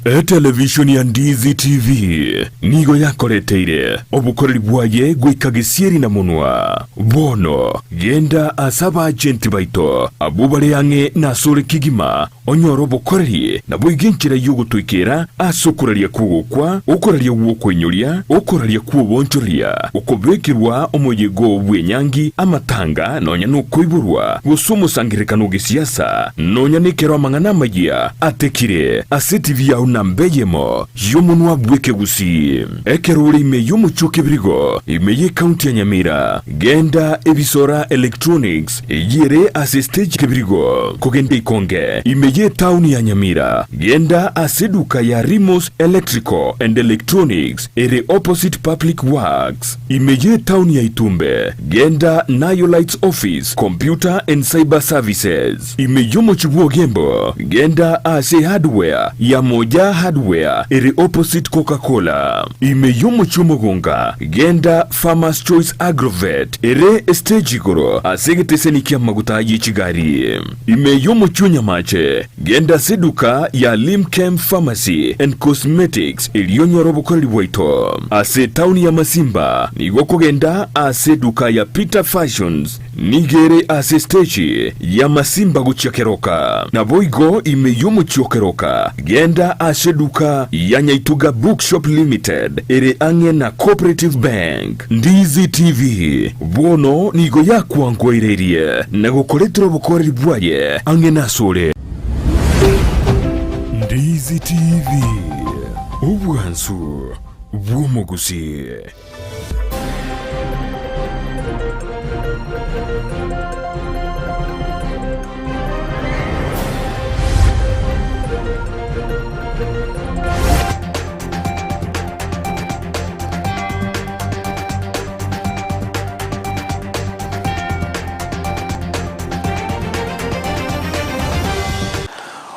Etelevishoni ya Ndizi TV nigo yakoreteire obokoreri bwaye goika gesieri na monwa. Bono genda ase abaajenti baito abwo bare ang'e nasore kegima onyore obokoreri naboigo enchera y'ogotoikera ase okoraria kw'ogokwa, okoraria gw'okoinyoria, okoraria kw'oboonchoreria, okobekerwa omoyega oo bw'enyangi, amatanga, nonya nokoiborwa, gose omosangererekano o gesiasa, nonya nekero amang'ana amayia atekire ase etibi yao namba eyemo y'omonwa bw'ekegusii. Ekero ore ime y'omochie o Kebirigo, ime y'ecounty ya Nyamira, genda Ebisora Electronics eyio ere ase stage Kebirigo, kogenda Ikonge, ime y'etaoni ya Nyamira, genda ase eduka ya Rimos Electrical and Electronics ere opposite Public Works, ime y'etaoni ya Itumbe, genda Nayo Lights Office, Computer and Cyber Services. Ime y'omochie bw'Ogembo, genda ase Hardware ya Moja Hardware ere opposite Coca Cola. Ime y'omochie omogonga, genda Farmers Choice Agrovet ere estage igoro ase egeteseni ki'amaguta ye chigari. Ime y'omochie o Nyamache, genda ase eduka ya Limchem Pharmacy and Cosmetics erio onyore obokoreri bwaito. Ase etaoni ya Masimba, nigo okogenda ase eduka ya Peter Fashions Nigo ere ase esteji y'amasimba gochia keroka. Naboigo ime y'omochie o keroka, genda ase eduka ya Nyaituga Bookshop Limited ere ang'e na Cooperative Bank. Ndizi TV bono nigo yakwangoireirie na gokoretera obokoreri bwaye ang'e nasore. Ndizi TV, obwansu bw'omogusii.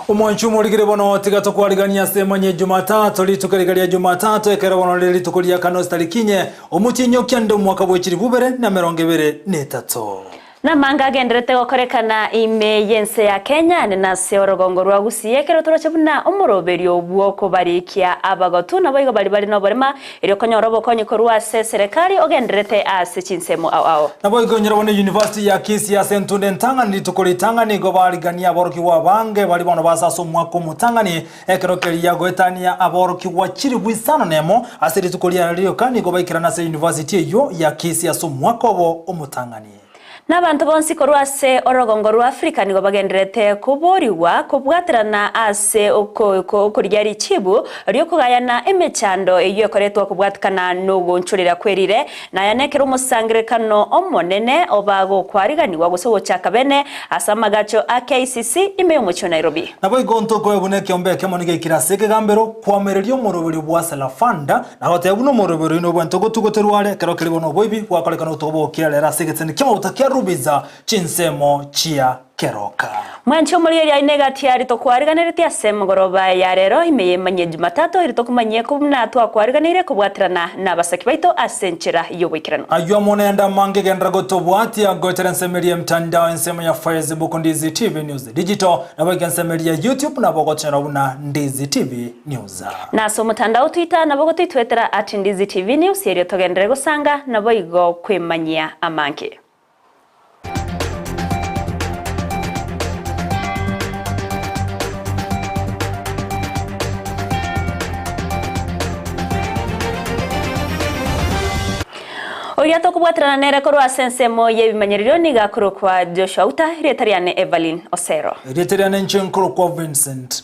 Omwanchi omorigire bono tiga tokwariganie ase emanye Jumatatu, rituko riga ria Jumatatu, ekero bono rire rituko ria kane chitariki inye, omotienyi o kianda omwaka bwe chilifu ibere na emerongo ebere na etato. Namanga agenderete gokorekana ime y'ense ya Kenya ande nase orogongo rwa Gusii ekero toroche buna omoroberio bw'okobarikia abagotu naboigo baria bare noborema Erio konyora obokonyi korwa ase eserekari ogendererete ase chinsemo ao ao. Naboigo onyore bono University ya Kisii ase entunda entang'ani rituko ritang'ani igo bariganie aborokigwa abange baria bono base ase omwaka omotang'ani ekero keria goetania aborokigwa chilifu isano nemo ase rituko riare rioka nigo baikerana ase University eyio ya Kisii ase omwaka obo omotang'ani. Na abanto bonsi korwa ase orogongo rwa Afrika nigo bagendererete koboorigwa kobwaterana ase okorigia richibu ri'okogayana emechando eyio ekoretwa kobwatikana nogoonchorera kwerire, na aya nekero omosangererekano omonene oba gokwariganigwa gose gochaka bene ase amagacho a KICC ime y'omochie o Nairobi. Naboigo ntokoe buna ekeombe ekemo nigeikire ase ekegambero, koamereria omoroberio bwa Selafanda, na goteba buna omoroberio oino obwenerete gotugoterwa are, ekero keria bono oboibi bwakorekana obotuko bogokira rero ase egeteni ki'amaguta kia Rubiza, chinsemo chia keroka. Mwanche omorigereria aino egati aria tokwariganeretie ase emogoroba ya rero ime y'emanyia Jumatatu erio tokomanyie buna twakwariganeire kobwaterana nabasaki baito ase enchera y'oboikeranu. Ayio amo nende amange genderera gotobwatia goetera ensemo eria y'emtandao ensemo ya Facebook Ndizi TV News Digital naboigo ensemo eria ya YouTube nabo ogochora buna Ndizi TV News. Na ase omotandao Twitter nabo gotoitwetera at Ndizi TV News erio togenderere gosanga naboigo kwemanyia amange. Oria tokobwaterana nere korwa ase ensemo y'ebimanyererio nigo akorokwa Joshua Uta, erieta riane Evelyn Osero. Erieta riane inche nkorokwa Vincent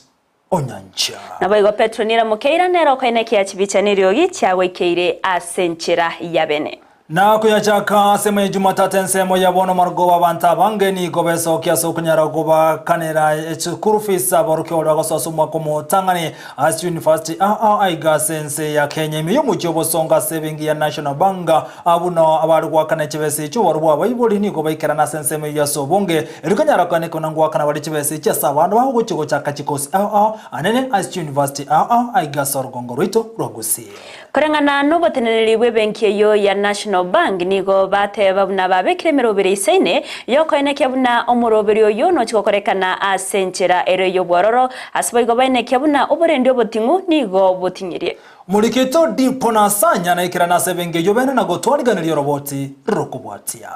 Onyancha. Naboigo Petero niramokeira nere okoenekia chibicha neriogi chiagoikeire ase enchera ya bene. Na koyachaka ase emanye Jumatatu ensemo ya bono marogoba abanto abange nigo besokia ase okonyara kobakanera eschool fees abaorokia baria bagosoa ase omwaka omotang'ani ase university aa aiga ase ense ya Kenya ime yomochie obosongo ase ebenki ya National Bank abwo nao abare goakana chibesa echio oborobwo bw'abaibori nigo baikerana ase ensemo eyio ase obonge Erio konyara kwane kona ngoakana bare chibesa echi ase abana babo gochia gochaka chikosi ao ao anene ase chiuniversity ao ao aiga ase orogongo rwaito rwa Gusii. Koreng'ana noboteneneri bw'ebenki eyio ya National Bank nigo bateba buna babekire emeroberi eisaine yokoenekia buna omoroberi oyio nochi gokorekana ase enchera ere y'obwororo, ase boigo baenekia buna oborendi oboting'u nigo boting'irie. Morikito Dipo na Sanya naikerane ase ebenki eyio bene na gotwariganeria oroboti rokobwatia.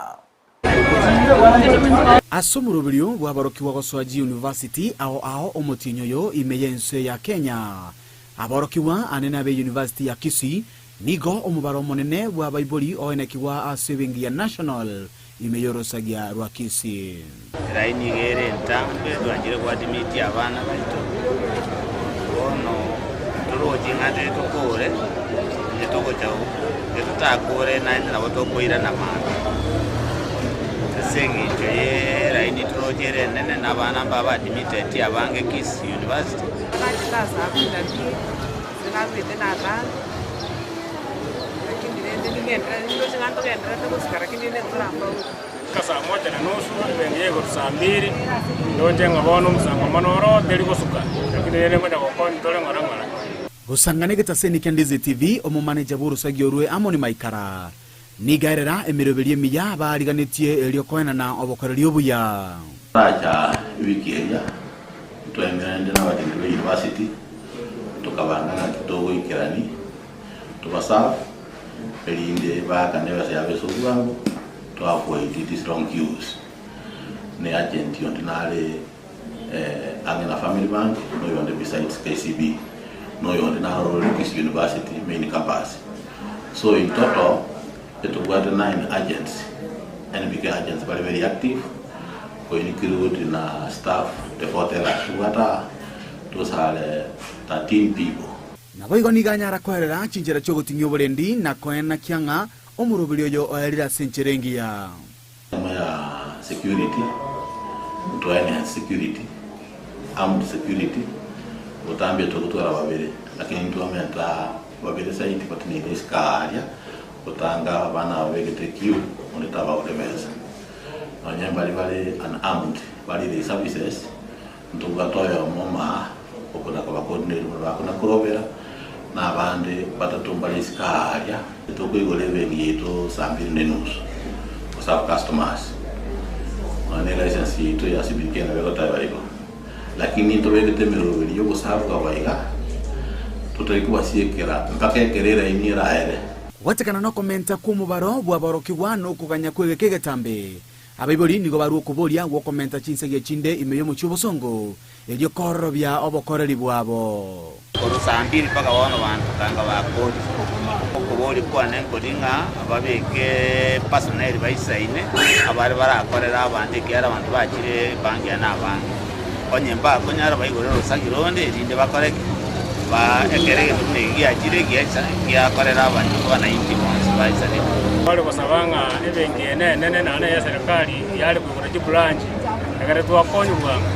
Ase omoroberio bw'aborokigwa gosoa chiyunivasiti ao ao omotienyi oyo ime y'ense ya Kenya, aborokigwa anene ab'eyunivasiti ya Kisii nigo omobaro omonene bw'abaibori oenekigwa ase ebenki ya National ime y'orosagia rwa Kisii. Elaini iga ere entambe twanchire goadmit abana baito, bono toroche ng'a tari tokore, onye togocha onye totakore naende nabo tokoirana mambia. Ase eng'encho ye elaini toroche ere enene na abana mbabe admitted abange Kisii University. Nachete ase abwo nabi, ase narwete natange, lakini rende nigenderere nindoche ng'a ntogendererete gosika lakini rende ntorafaulu. Goika saa moja na nusu, ebenki ya igoro saa mbiri, ndonche ng'a bono omosango mono oro teri gosuka, lakini rende ngocha gokonya tore ng'ora ng'ora. Gosang'ana egetaseni kia Ndizi TV, omomaneja bw'orosagi orwe Amoni Maikara nigo aerera emeroberio emiya baariganetie erio koenana obokoreri obuya. Taracha ewiki eria, ntwaemererete nabateneneri be university, tokabanga ng'aki togoikerani tobaserve, erinde baakane ebesa yabo ase obwango, to avoid these long queues. Ne agent onde nare ang'e na Family Bank, na oyonde besides KCB, na oyonde naro orore Kisii University main campus. So in total, etobwate nine agents, NBK agents bare very active, ko include na staff the four tellers tobwate aa, those are 13 people. Naboigo nigo anyara koerera chinchera chi'ogoting'ia oborendi na koenakia ng'a omoroberi oyo oerire ase enchera engiya. Ensemo ya security, ntwaye enhanced security, armed security, botambe togotwara babere, lakini ntwamenta babere zaidi bateneine isiko aaria, gotanga abana aba begete queue onde tabagora ebesa. Nonye mbari bare unarmed barire services, Ntobwate oyomo omaa okona kobacoordinate buna bakona korobera, na abande batato mbare isiko aaria. Tokoigora ebenki yaito saa mbiri na enusu goserve customers, nonya ne license yaito ya CBK nabo egoteba igo. Lakini ntobegete emeroberi yogoserve abaiga, totari kobasiekera mpaka ekero eraini eraere. Kobwatekana nokomenta kw'omobaro bw'aborokigwa na okoganya kw'egeka egetambe, Abaibori nigo barua okoboria gw'okomenta chinsagia chinde ime y'omochie obosongo, erio koororobia obokoreri bwabo. Korwa saa mbiri mpaka bono banto kanga bakorire. Okoboria kwane nkori ng'a babeke personnel baisaine abare barakorere abanto ekiagera abanto bachire ebank eye nabange. Onye mbakonyara baigore orosagi ronde erinde bakore ki? Ba ekero egento buna eki giachire giacha giakorera abanainchi bonsi baisanete. Tware gosaba ng'a ebenki eye nenene naende eye serikali yare koigora chibranch ekero twakonywa bwango,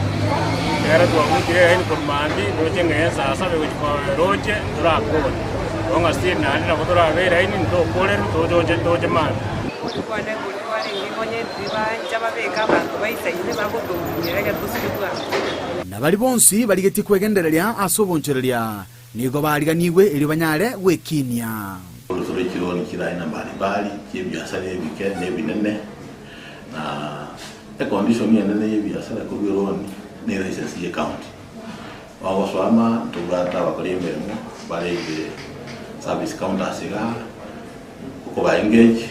ekero twabutire eraini korwa mambia roche ng'a ensa saba egochia koba roche torakore, bono ng'a still naende nabo torabe eraini ntokorerwe toche toche mambia. Kwane koria kwarenge onye tibancha babeke abanto baisaine bagotoumera ekero tosike bwango. Na baria bonsi barigetie kwegendereria ase obonchoreria nigo bariganigwe erio banyare gwekinia. Orosoro chironi chire aina mbali mbali chi'ebiasara ebike na ebinene, na econdition enene y'ebiasara korwa eroni ne license y'ecounty. Ogosoa ama ntobwate abakori emeremo bare ime service counters igaa, okoba engage,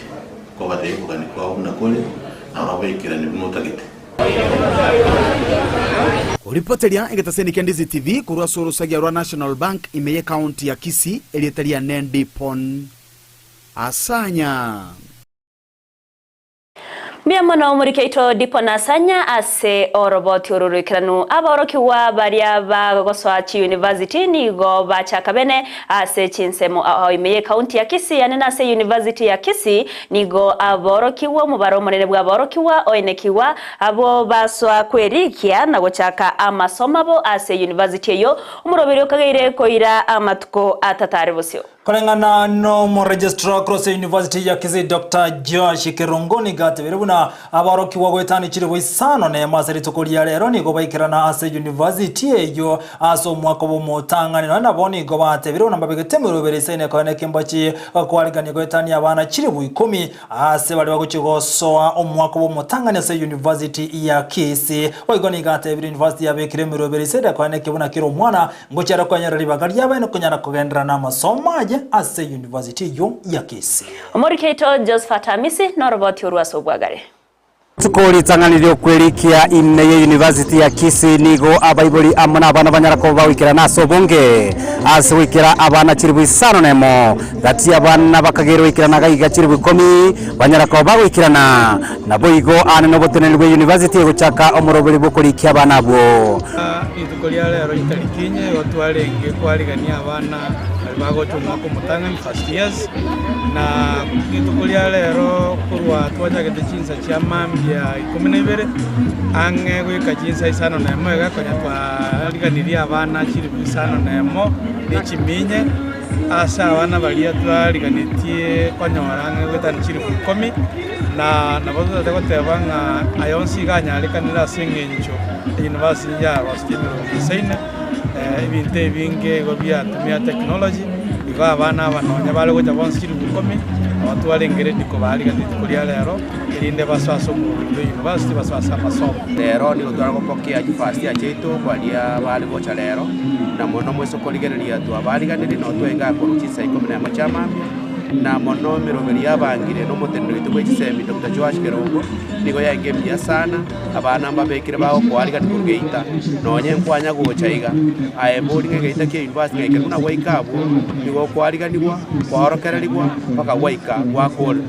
kobatebia obogani kwabo buna kore, nabo baikeranie buna otagete. Koripoteria egetaseni kia Ndizi TV korwa ase orosagia rwa National Bank ime ye county ya Kisii erieta riane Dipon Asanya. Mbuya mono omoriki oito Dipon Asanya ase oroboti oro roikeranu. Abaorokigwa baria bagosoa chiyunivasiti nigo bachaka bene ase chinsemo ao ime ye county ya Kisii ane nase eyunivasiti ya Kisii Nigo aborokigwa omobaro omonene bw'aborokigwa oenekigwa, abwo basoa kwerikia na gochaka amasomo abo ase university eyio, omoroberi okageire koira amatuko atatare bosio. Koreng'ana nomoregistrar across University ya Kisii Doctor Josh Kerongo nigo atebire buna aborokigwa goetania chilifu isano nemo ase rituko ria rero nigo baikerana ase university eyio ase omwaka bw'omotang'ani nonya nabo nigo batebire buna mbabegete emeroberi ase ine koene kembachi kwarigania goetania abana chilifu ikomi ase baria bagochia gosoa omwaka bw'omotang'ani ase university ya Kisii. Boigo nigo atebire university yabekire emeroberi ase ere koene buna kera omwana Ngochia konyora ribaga riabaene konyara kogenderera namasomo aye ase University eyio ya Kisii. Omoriki oito Josephat Amisi noroboti orwo ase obwagare. Rituko ritang'ani ri'okwerikia ime ye University ya Kisii nigo abaibori amo nabana banyara koba bagoikerana ase obonge ase goikera abana chilifu isano nemo gati y'abana bakageirwe goikerana gaiga chilifu ikomi banyara koba bagoikerana. Naboigo aane noboteneneri bwe University egochaka omoroberi bw'okorikia abana abwo. Rituko ria rero chitariki inye igo twarenge kwarigania abana baria bagocha omwaka omotang'ani, first years, na rituko ria rero korwa twachagete chinsa chia mambia ikomi na ibere, ang'e goika chinsa isano na emo iga konya twariganirie abana chilifu isano na emo ne chiminye, ase abana baria twariganetie konyora ang'e goetania chilifu ikomi. Na nabo totagete goteba ng'a aya onsi iga anyarekanire ase engencho eyunivasiti yarosetie emerongo isaine, ebinto ebinge igo biatumia technology, igo abana aba nonya bare gocha bonsi chilifu ikomi, nabo twarenge ready kobaarigania rituko ria rero, erinde basoe ase omorwoti bwe university, basoe ase amasomo. Rero nigo tware gopokea chifirst year chiaito baria bare gocha rero, na mono moise korigereria twabariganirie nabo twaika korwa chinsa ikomi na emo chia mambia. Na mono emeroberi y'abangire nomoteneneri oito bwe chisemi Doctor Joash Kerongo nigo yaenge mbuya sana, abana mbabekire bagokoarigania korwa geita, nonye nkwanya gocha iga, aye bori ng'a egeita kia university ng'a ekero buna gwaika abwo, nigo okoariganigwa, kwaorokererigwa mpaka gwaika gwakora.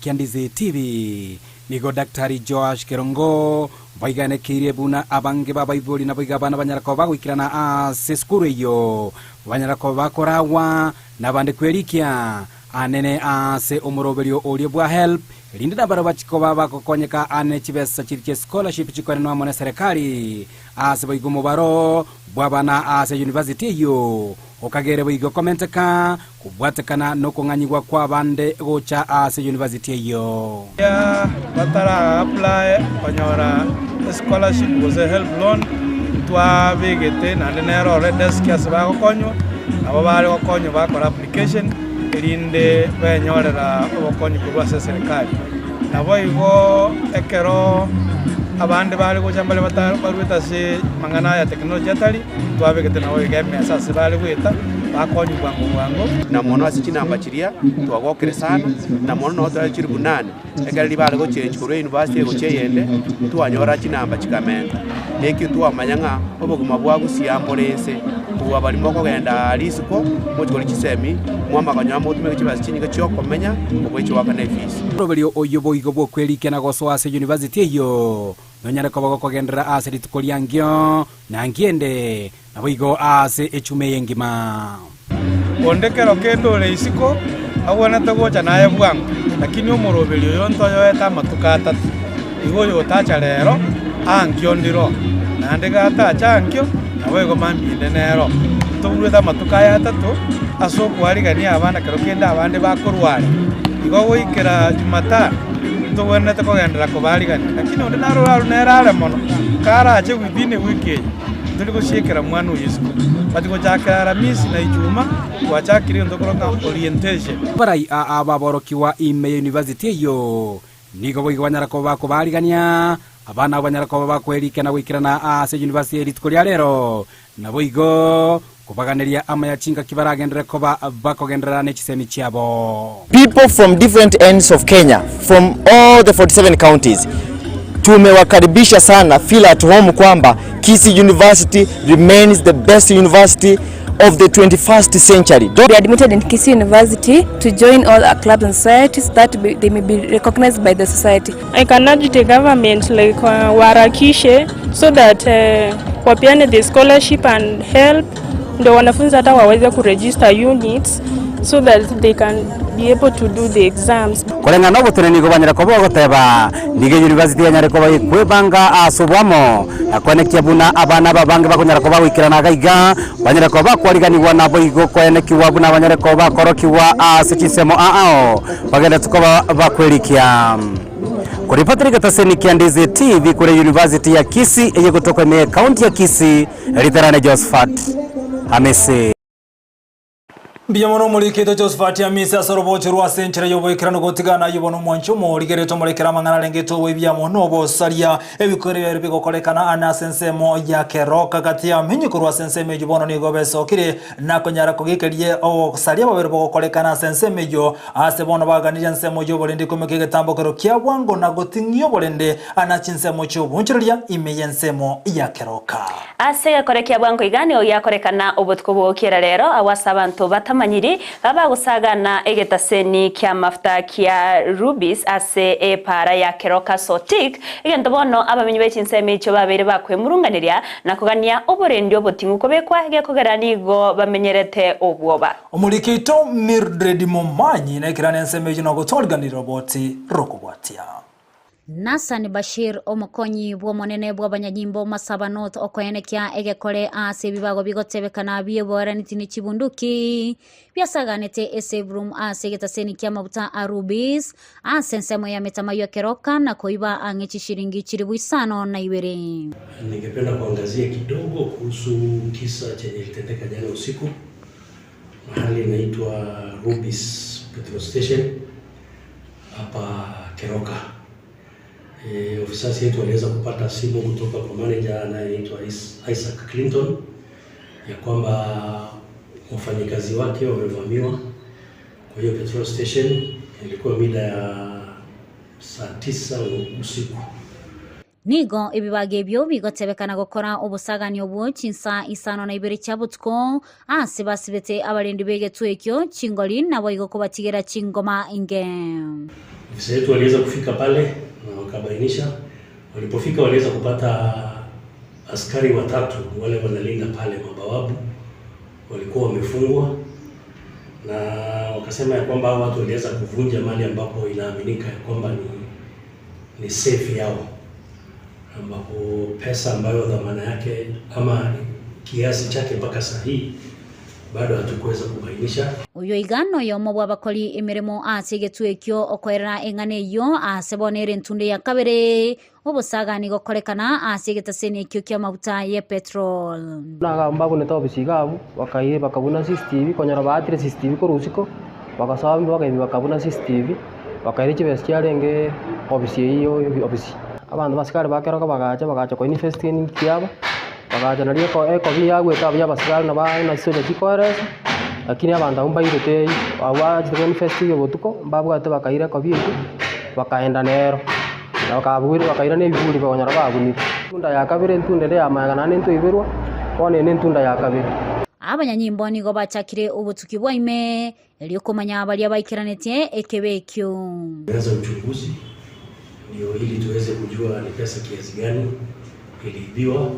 Kia Ndizi TV, Nigo Daktari Joash Kerongo baiganekeirie buna abange b'abaibori naboigo abana banyara koba bagoikerana ase esukuru eyio, banyara koba bakoragwa nabande kwerikia anene ase omoroberio oria bwa HELB, erinde nabarabwo bachie koba bagokonyeka ane chibesa chiria chie scholarship chikoenanwa amo neserekari ase boigo omobaro bw'abana ase university eyio okagere boigo komenteka kobwatekana nokong'anyigwa kw'abande gocha ase university eyio. Baria batara apply konyora escholarship gose helb loan ntwabegete naende nere ore desk ase bagokonywa, nabo bare gokonywa bakora application erinde benyorera obokonyi korwa ase eserekari. Naboigo ekero abande bare gocha mbare bata baruete ase amang'ana aya technology atari, twabegete nabo iga emesa ase bare goeta, bakonywa bwango bwango. Na mono ase chinamba chiria twagokire sana, na mono nabo tware chilifu nane, ekero ribare gochengi korwa university gochia eyende, twanyora chinamba chikamenta. Na ekio twamanya ng'a obogima bwa gusii mbore ense, kobua baria mokogenda aa risiko, mochie koria chisemi, mwamanya konyora motumeke chibesa chinyinge chiokomenya, kobua echigoakana efees. Oroberio oyio boigo bw'okwerikia na gosoa ase university eyio nonyare koba gokogenderera ase rituko riankio na nkiende, naboigo ase echuma eye engima. Onde kero kende ore isiko agwenerete gocha naye bwango, lakini omoroberi oyo ntoyoete amatuko atato. Igo oyotacha rero, ankio ndiro, naende gatacha ankio, naboigo mambia inde nero. Ntoburuete amatuko aya atato ase okwarigania abana kero kende abande bakorware. Igo goikera Jumatano, ntogwenerete kogenderera kobarigania. Lakini onde narore arure nere are mono, karache within a week eye, ntori gosiekera mwana oyo isiko. But gochakera Aramisi na Ijumaa, twachakire egento tokoroka orientation. Abarai aa baborokigwa ime ye university eyio nigo boigo banyara koba bakobaarigania abana abwo banyara koba bakoerikia na goikerana ase university eye rituko ria rero, naboigo kobaganeria amaya chingaki baragenderere koba bakogenderera ne chisemi chiabo. People from different ends of Kenya from all the 47 counties tumewakaribisha sana, feel at home kwamba Kisii University remains the best university of the 21st century. Don't be admitted in Kisii University to join all our clubs and societies that be, they may be recognized by the society. I can urge the government like uh, waharakishe so that uh, wapeane the scholarship and help ndio wanafunzi hata waweze kuregister units. so that they can be able to do the exams. Koreng'ana noboteneni nigo banyare koba ogoteba, Nigo eyunivasiti yanyare koba ekwebanga ase oboamo, na koenekia buna abana aba abange bakonyara koba goikerana iga iga, banyare koba bakwariganigwa naboigo koenekigwa buna banyare koba bakorokigwa ase chinsemo ao bagenderete koba bakwerikia. Koripotera egetaseni kia Ndizi TV korwa eyunivasiti ya Kisii eye gotoka ime y'Ekaunti ya Kisii, Riterane Josephat Hamisi. Mbuya mono omorikito Josephat Amisi ase orobocho rwa ase enchera y'oboikeranu gotigana ayio bono omwanchi omorigeretie omorekere amang'ana arengete oboibi amo nobosaria ebikoro ebiaire bigokorekana ane ase ensemo ya Keroka gati y'amenyi korwa ase ensemo eyio bono nigo besokire nakonyara kogikeria obosaria bobere bogokorekana ase ensemo eyio ase bono baganirie ensemo y'oborende komeka egetambokero kia bwango na goting'ia oborende ane ase chinsemo chi'obonchoreria ime y'ensemo ya Keroka. Ase egekore kia bwango iga nigo giakorekana obotuko bw'ogokiera rero, agwo ase abanto batamanyiri babagosagana egetaseni ki'amafuta kia Rubis ase epaara ya Keroka Sotik, egento bono abamenyi be chinsemo echio babeire bakwemurunganeria na kogania oborendi oboting'u kobekwa gekogera nigo bamenyerete obwoba. Omoriki oito Mildred Momanyi naikerane ensemo eyio na gotoriganera roboti rokobwatia. Nassan Bashir, omokonyi bw'omonene bw'abanyanyimbo Masaba North okoenekia egekore ase ebibago bigotebekana bi'eboeraneti ne chibunduki biasaganete esave room ase egetaseni ki'amabuta a Rubis ase ensemo ya Metamaywa Keroka na koiba ang'e chishiringi chilibu isano na ibere. Ningependa kuangazia kidogo kuhusu kisa chenye ilitendeka jana usiku mahali inaitwa Rubis petrol station hapa Keroka. E, ofisasi yetu waliweza kupata simu kutoka kwa manager anayeitwa Isaac Clinton ya kwamba wafanyikazi wake wamevamiwa kwa hiyo petrol station. Ilikuwa mida ya saa 9 usiku. Nigo ebibago ebio bigotebekana gokora obosagani obwo chinsa 52 chia botuko, aase basibete abarendi b'egetuo ekio chingori, naboigo kobatigera chingoma inge. Ofisa yetu waliweza kufika pale na wakabainisha. Walipofika waliweza kupata askari watatu wale wanalinda pale mabawabu walikuwa wamefungwa, na wakasema ya kwamba hao watu waliweza kuvunja mahali ambapo inaaminika ya kwamba ni safe yao, ambapo pesa ambayo dhamana yake ama kiasi chake mpaka saa hii bado hatukuweza kubainisha. Oyo iga noyomo bw'abakori emeremo ase egetuo ekio okoerera eng'ana eyio ase bono ere entunde ya kabere obosagani gokorekana ase egetaseni ekio ki'amaguta ye petrol. Mbabunete obisi iga abwo, bakaira bakabuna CCTV, konyora baatire CCTV korwa usiku, bagasoa bakaibia bakabuna CCTV, bakaira chibesa chiarenge obisi eyio obisi. Abanto basikari ba keroka bagacha bagacha ko investigate ninki kiaba, bagacha nario eko ekobi yagwete abwo ya abasikari nabo na chisoja chikoeresa, lakini abanto abwo mbairete abwo bachete ko investigate botuko, mbabwate bakaira ekobi eyio, bakaenda nero. Na bakabuire bakaira na ebiburi bakonyora babunire. Entunda ya kabere, entunda ere ya magega naende ntoiberwa, bono eye nentunda ya kabere. Abanyanyimbo nigo bachakire obotuki bwa ime, erio komanya baria baikeranetie ekebe ekio. Tumeanza uchunguzi ndio ili tuweze kujua ni pesa kiasi gani iliibiwa,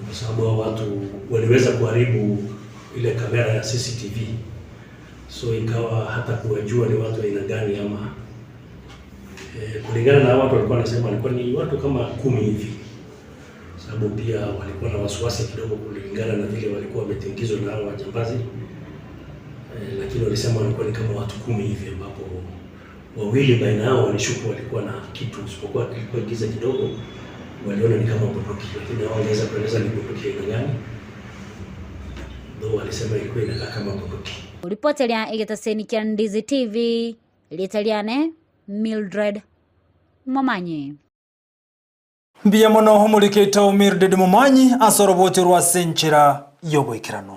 kwa sababu hao watu waliweza kuharibu ile kamera ya CCTV, so ikawa hata kuwajua ni watu aina gani ama kulingana na watu walikuwa wanasema walikuwa ni watu kama 10 hivi, sababu pia walikuwa na wasiwasi kidogo kulingana na vile walikuwa wametingizwa na hao wajambazi lakini walisema walikuwa ni kama watu 10 hivi, ambapo wawili baina yao walishuku walikuwa na kitu, isipokuwa kilikuwa giza kidogo, waliona ni kama bunduki, lakini hawangeweza kueleza ni bunduki aina gani, though walisema ilikuwa inakaa kama bunduki. Ripoteria egetaseni kia Ndizi TV, rieta riane Mildred Momanyi. Mbuya mono omorikito Mildred Momanyi ase orobocho rwa ase enchera y'oboikeranu.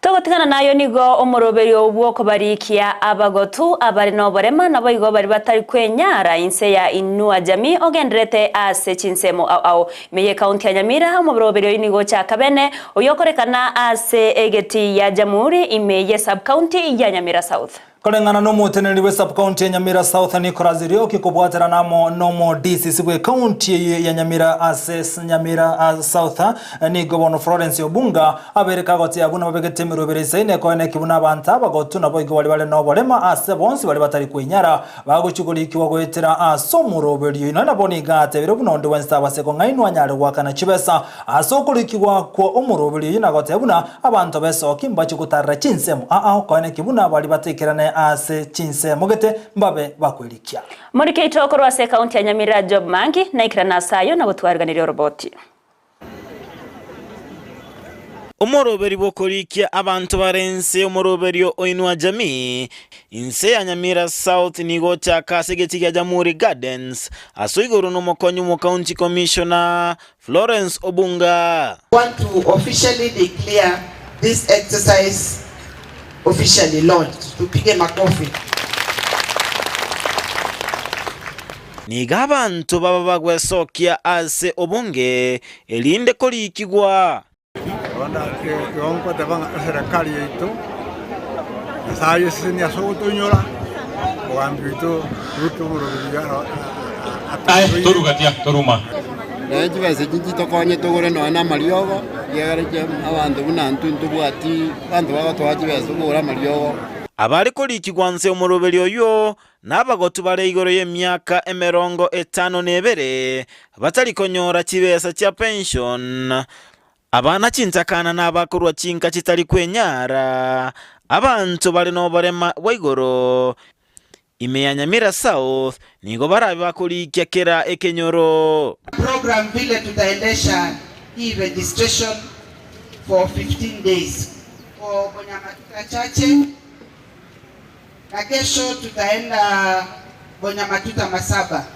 Togotigana nayo nigo omoroberio bw'okobarikia abagotu abare noborema naboigo baria batari kwenyara inse ya Inua Jamii ogenderete ase chinsemo ao ao. Ime y'ekaunti ya Nyamira omoroberio oyio nigo ochaka bene oyokorekana ase egeti ya Jamhuri ime ye sub-county ya Nyamira South. Koreng'ana nomoteneneri bwe sub-county ya Nyamira South Nicholas Rioki kobwaterana amo nomo DCC bwe county eyio ya Nyamira ase Nyamira South nigo bono Florence Obunga abeire kagoteya buna babegete emerobere isaine ekoeneki buna abanto abagotu naboigo baria bare noborema ase bonsi baria batari kwenyara bagochia korikiwa goetera ase omoroberio oino nabo nigo atebire buna onde bwensi tabase kong'ainwa anyare goakana chibesa ase okorikigwa kwa omoroberio oyio na goteba buna Abanto b'esoki mbachie gotarera chinsemo aa koeneki buna baria bataikerane ase chinsemo gete mbabe bakwerikia. Morikeito korwa ase ekaunti ya Nyamira Job Mangi naikerane ase ayio na gotwariganiria oroboti. Omoroberi bw'okorikia abanto bare inse y'omoroberio o Inua Jamii inse ya Nyamira South nigo ochaka ase egechi gia Jamhuri Gardens ase oigoro nomokonyi bw'omokaunti commissioner Florence Obunga. Want to officially declare this exercise officially launched. Tupige makofi. Nigo abanto baba bagwesokia ase obonge, erinde korikigwa. Bono igo nkoteba ng'a eserekari yaito, Nyasae ayesesenie ase ogotoinyora, omogambi oito Ruto omoroberi oyo atoiroire. Naye chibesa echi nchitokonye togore nonya na amariogo, ekiagera echi abanto buna intwe ntobwati abanto bagotoa chibesa tokogora amariogo. Abare korikigwa nse omoroberi oyio nabagotu bare igoro y'emiaka emerongo etano na ebere, batari konyora chibesa chia pension, abana chintakana na abakorwa chinka chitari kwenyara, abanto bare noborema bwa igoro. Ime ya Nyamira South nigo barabe bakorikia kera ekenyoro. Program vile tutaendesha hii registration for 15 days for Bonyamatuta chache na kesho tutaenda Bonyamatuta Masaba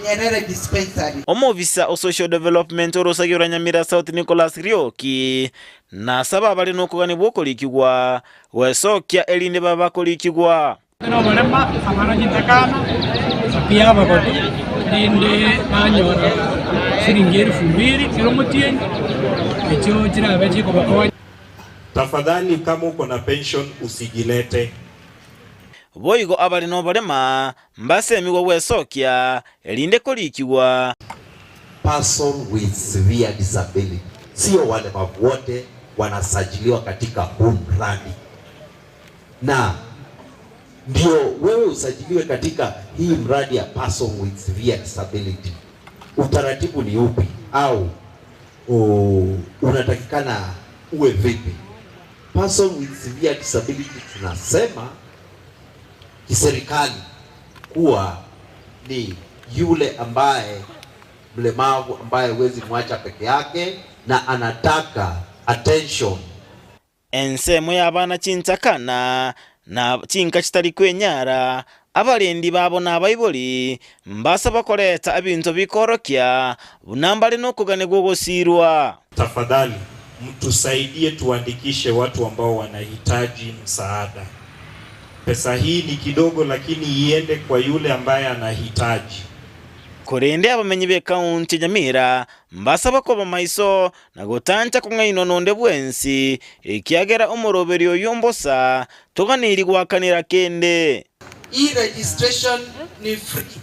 Nyerere dispensary. Omobisa o Social Development orosagi rwa Nyamira South Nicholas Rioki nasaba abare nokogania bw'okorikigwa gwesokia erinde babe bakorikigwa. Noborema abana chintakana buya abagotu, rinde banyora siringi elfu mbili kera omotienyi, echio chirabe chikobakonya. Tafadhali kama uko na pension usijilete. Boigo abare noborema mbasemigwe gwesokia, erinde korikigwa. Person with severe disability, sio walemavu wote wanasajiliwa katika huu mradi, na ndio wewe usajiliwe katika hii mradi ya person with severe disability, utaratibu ni upi au unatakikana uwe vipi? Person with severe disability tunasema kiserikali kuwa ni yule ambaye mlemavu ambaye huwezi mwacha peke yake na anataka attention. Ensemo y'abana chintakana, na chinka chitari kwenyara, abarendi babo na abaibori, mbasaba koreta ebinto bikorokia buna mbare nokogania gw'ogosiirwa. Tafadhali mtusaidie tuandikishe watu ambao wanahitaji msaada. Pesa hii ni kidogo, lakini iende kwa yule ambaye anahitaji. Korende abamenyi b'ekaunti ya Nyamira mbasaba koba maiso na gotancha kong'ainwa nonde bwensi, ekiagera omoroberio oyio mbosa, toganeiri goakanera kende. Hii registration ni free.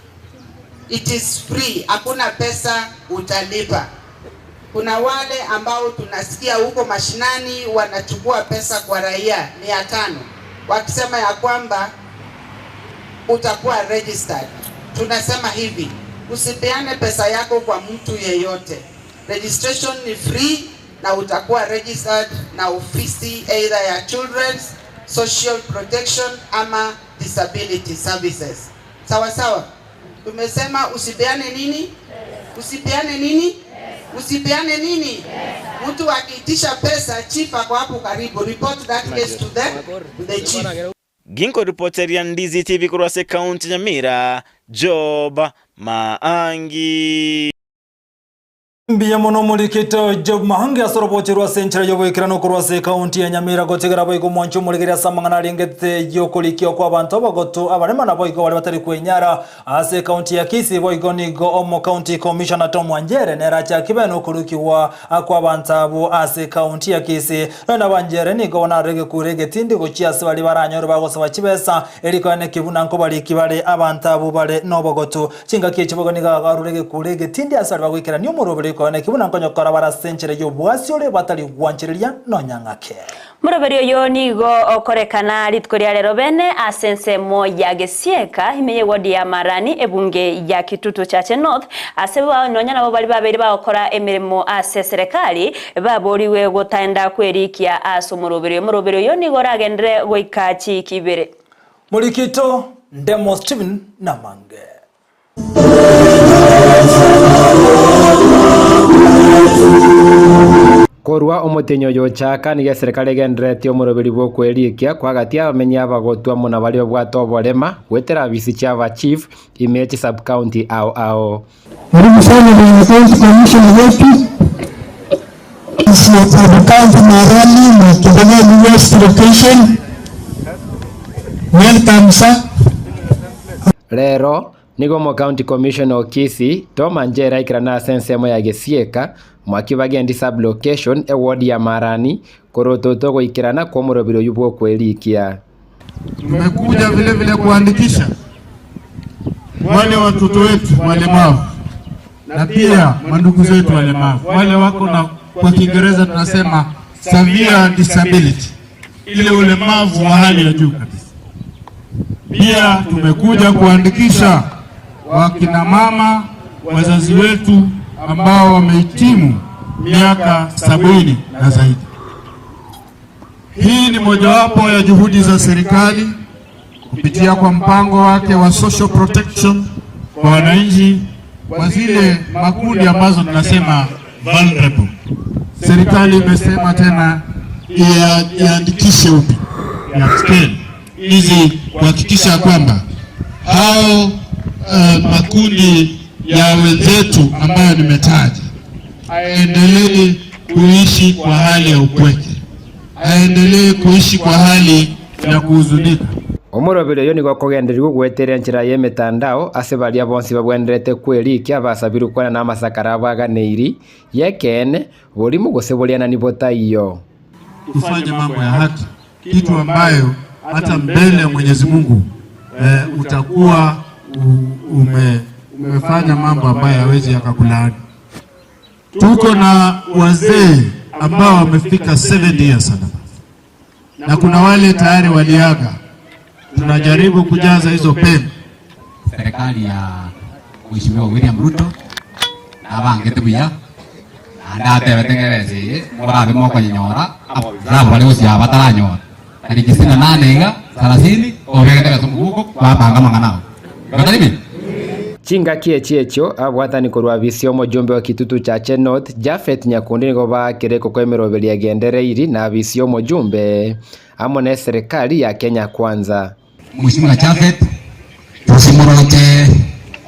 It is free, hakuna pesa utalipa. Kuna wale ambao tunasikia huko mashinani wanachukua pesa kwa raia 500 wakisema ya kwamba utakuwa registered. Tunasema hivi, usipeane pesa yako kwa mtu yeyote. Registration ni free na utakuwa registered na ofisi either ya Children's Social Protection ama Disability Services. Sawa sawa. Tumesema usipeane nini? Usipeane nini? Usipeane nini? Mtu akiitisha pesa, chief ako hapo karibu. Report that case to the chief. Ginkoripoteria Ndizi TV korwa ase ekaunti ya Nyamira, Job Maangi. Mbuya mono omorikito Job Mahange ase oroboche rwa ase enchera y'oboikeranu korwa ase ekaunti ya Nyamira gotigera boigo omwanchi omorigereria ase amang'ana arengete y'okorikia kw'abanto abagotu abarema naboigo baria batari kwenyara ase ekaunti ya Kisii boigo nigo omo county commissioner Tom Wanjere nere achaki bene okorikigwa kw'abanto abwo ase ekaunti ya Kisii. Nonya na Wanjere nigo bono arore egekuro egetindi gochia ase baria baranyore bagosaba chibesa erikoeneki buna nkobariki bare abanto abwo bare nobogotu. Chingaki echi boigo nigo agarure egekuro egetindi ase baria bagoikerania omoroberi oikoyo naki buna nkonyokora bare ase enchera y'oboasi ore batari gwanchereria nonya ng'ake. Moroberi oyo nigo okorekana rituko ria rero bene ase ensemo ya Gesieka ime y'ewodi ya Marani ebunge ya Kitutu Chache North ase nonya nabo baria babeire bagokora emeremo ase eserekari baborigwe gotaenda kwerikia ase omoroberi oyo. Omoroberi oyo nigo oragenderere goika chiiki ibere. Morikito, Ndemo Stephen namange. Korwa omotenyi oyo ochaka, nigo eserekari egendereretie omoroberi bw'okwerikia kwagatia abamenyi abagotwa amo na baria babwate oborema goetera abisi chia aba chief ime ye chisub-county ao ao. Karibu sana bwana county commissioner wetu Sub-county Marani na Kibageni West location. Welcome sir. Rero, nigo omocounty commissioner o Kisii, Tom Anjere aikerane ase ensemo ya Gesieka, Mwakibagendi sub-location, eward ya Marani, korwa ototo ogoikerana kw'omorobiri oyio bw'okwerikia. Tumekuja vile vile kuandikisha wale watoto wetu walemavu na pia mandugu zetu walemavu wale wako na kwa Kiingereza tunasema severe disability, ile ulemavu wa hali ya juu kabisa. Pia tumekuja kuandikisha wakina mama wazazi wetu ambao wamehitimu miaka 70 na zaidi. Hii ni mojawapo ya juhudi za serikali kupitia kwa mpango wake wa social protection kwa wananchi kwa zile makundi ambazo tunasema vulnerable. Serikali imesema tena iandikishe upya ya scale hizi kuhakikisha kwamba hao makundi ya wenzetu ambayo nimetaja aendelee kuishi kwa hali ya upweke, aendelee kuishi kwa hali ya kuhuzunika. Omoroberi oyo nigo okogendererigwa goetera enchera y'emetandao ase baria bonsi babwenerete kwerikia abasabirwe kwana namasakara abo aganeiri y'ekeene, borimo gose borianani botaiyo. Tufanye mambo ya haki, kitu ambayo hata mbele ya Mwenyezi Mungu utakuwa umefanya mambo ambayo hawezi yakakulaani. Tuko na wazee ambao wamefika 70 years and above, na kuna wale tayari waliaga. Tunajaribu kujaza hizo pengo. Serikali ya Mheshimiwa William Ruto nabangete buya naende atebete ng'ebesa eye morabe mokonyenyora nabo bari gosiaba bataranyora tariki 68 iga 30 obegete besa omobuko bapanga amang'ana abo igo tari buya. Chingaki echi echio abwatani korwa abisi omojumbe wa Kitutu Chache North Japhet Nyakundi nigo baakire ekoko emeroberi egendereiri na abisi omojumbe amo na eserekari ya Kenya Kwanza. Mheshimiwa Japhet tosimoroche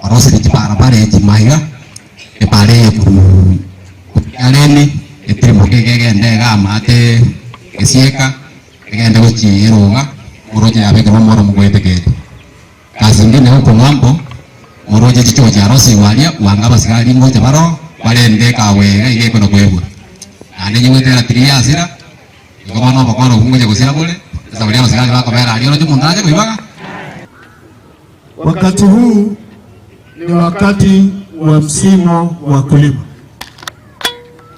orosire chibarabara echi maiga epara eye korwa Areni etirimoke iga egende iga amaate esieka egende gochia eroga moroche yabekerwa omoro mogoetekeria. Gasi ende nigo okong'ambo moroche chichoo chia Rosi aria bwango abasigari ngocha baroo barende ekawa eye iga ekona koegwa. Naende nyigwete eratiri yasira, igo bono obokora obwo ngocha gosira bore, ase baria abasigari bakobera aria oroche omonto ache koibaga. Wakati huu ni wakati wa msimu wa kulima,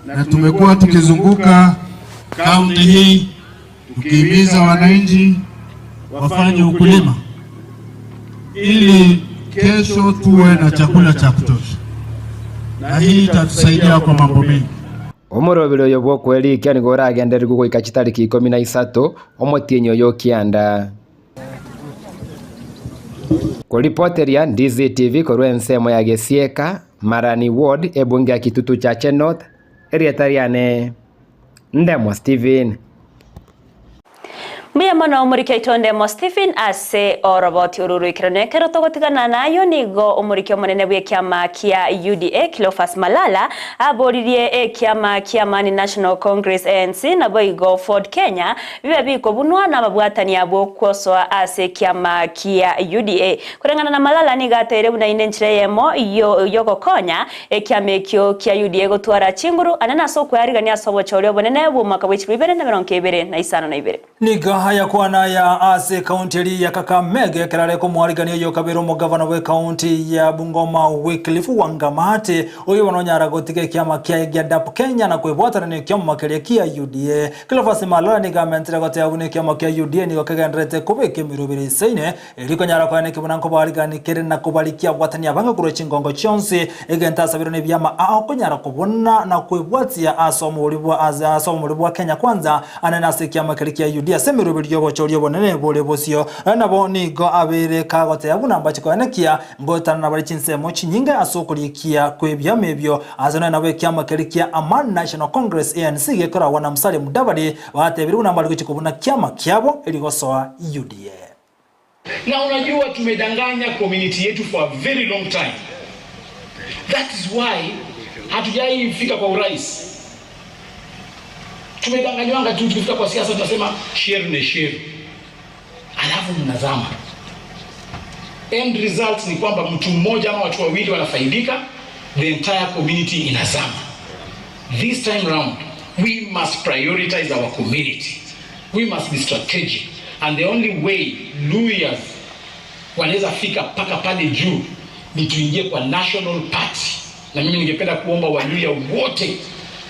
na tumekuwa tukizunguka kaunti hii tukihimiza wananchi wafanye ukulima ili kesho tuwe na chakula cha kutosha, na hii itatusaidia kwa mambo mengi. Omoroberi oyo bw'okwerikia nigo oragendererigwe goika chitariki 13 omotienyi oyo okianda. Koripoteria DZTV korwa ensemo ya Gesieka, Marani Ward, ebunge ya Kitutu Chache North, erieta riane Ndemo Stephen. Mbuya mono omoriki oito Ndemo Stephen ase oroboti oru roikeranu. Ekero togotigana nayio nigo omoriki omonene bw'ekiama kia UDA Cleophas Malala aboririe ekiama kia Amani National Congress ANC naboigo Ford Kenya bibe bikobunwa nababwatani abwo kwosoa ase ekiama kia UDA. Koreng'ana na Malala nigo ateire buna inde enchera eyemo yogokonya Ekiama ekio kia UDA gotwara chinguru anene ase okwearigania ase obochori obonene bw'omwaka bwe chilifu ibere na emerongo ebere na isano na ibere. Nigo ayakwana aya ase ekaunti eria ya Kakamega ekero are komoarigania oyokabere omogavana bw'ekaunti ya Bungoma Wycliffe Wangamati, oyio bono onyara gotiga ekiama kiaye gia DAP Kenya na kwebwatanania ekiomoma keria kia UDA. Cleophas Malala nigo amentire goteba buna ekiama kia UDA nigo kegendererete kobeka emeroberi eisaine Erio konyara koeneki buna nkobaarigani kere na kobarikia abwatani abange korwa chingongo chionsi, egento asabirwe nebiama ao konyara kobuna na kwebwatia ase omobori bwa ase omobori bwa Kenya Kwanza anene ase ekiama keria kia UDA ase emeroberi y'obochori obonene bore bosio. Nabo nigo abeire kagoteba buna mbache koenekia ngoetanana bare chinsemo chinyinge ase okorikia kw'ebiama ebio ase nonya nabo ekiama keria kia Amani National Congress ANC gekoragwa na Musalia Mudavadi batebire buna mbare gochia kobuna kiama kiabo erio gosoa UDA. Na unajua tumedanganya community yetu for a very long time. That is why hatujai fika kwa urais. Tumedanganywanga tu, tukifika kwa siasa tunasema sheru ni sheru, alafu mnazama. End result ni kwamba mtu mmoja ama watu wawili wanafaidika, the entire community inazama. This time round we must prioritize our community. We must be strategic and the only way Luyas wanaweza fika mpaka pale juu ni tuingie kwa national party, na mimi ningependa kuomba Waluya wote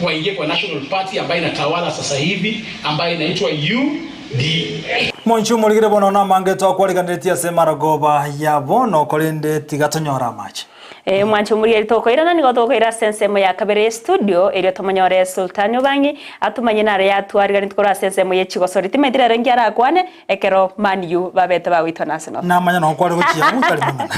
waingie kwa national party ambayo inatawala sasa hivi ambayo inaitwa UDA. Monche omorigire bono namange twakwariganeretie ase emarogoba ya bono, korende tiga tonyore amache. Ee, mwanche omorigereria tokoirana nigo tokoira ase ensemo ya kabere ye studio, erio tomonyore Sultani Obangi atomanye nare yatwariganeti korwa ase ensemo ye chigosori. Timanyeti rero inki arakwane ekero Man U babete bagoitwa na Arsenal. Namanya noo kware gochia abwo tari mang'ana.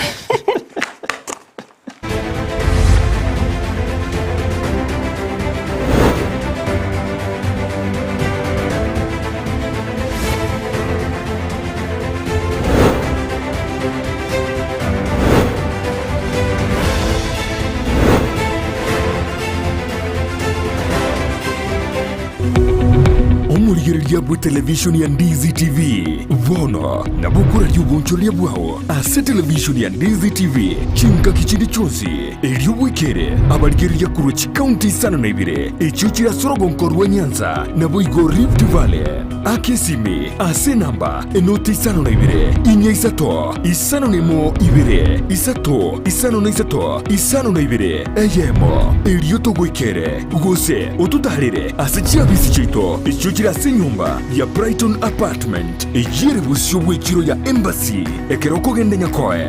Omorigereria bwe televishoni ya Ndizi TV bono nabo okoraria obonchoreria bwao ase televishoni ya Ndizi TV chingaki chinde chionsi erio bwekere abarigereria korwa chikaunti isano na ibere echio chire ase orogonko rwa Nyanza naboigo Rift Valley. Aka esimi ase enamba enoti isano na ibere, inya isato, isano na emo ibere, isato, isano na isato, isano na ibere, eyemo, erio togoikere, gose ototaarere ase chiabisi chiaito echio chire ase enyomba ya Brighton Apartment, eyio ere bosio bw'echiro ya Embassy, ekero okogenda Nyakoe.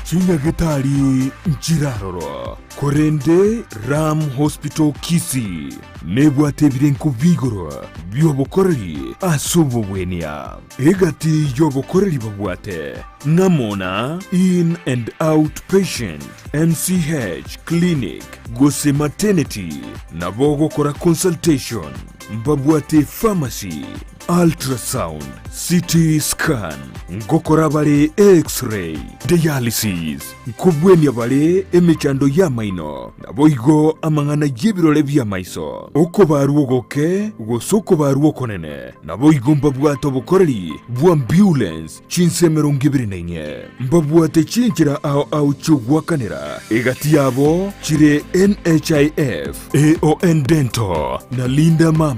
Chinyagetari nchiraroro. Korende Ram Hospital Kisii nebwate ebirenko bi'igoro bi'obokoreri ase obogwenia. Egati y'obokoreri babwate ng'amo na In and Out Patient, MCH Clinic gose Maternity, nabo ogokora consultation, mbabwate pharmacy, Ultrasound, CT scan, ngokora bare X-ray, dialysis, nkobwenia bare emechando y'amaino, naboigo amang'ana y'ebirore bi'amaiso, okobarwa ogoke gose okobarwa okonene, naboigo mbabwate obokoreri bw'ambulance chinsa emerongo ebere na inye. Mbabwate chinchera ao ao chi'ogoakanera, egati yabo chire NHIF, AON Dental, na Linda Mama.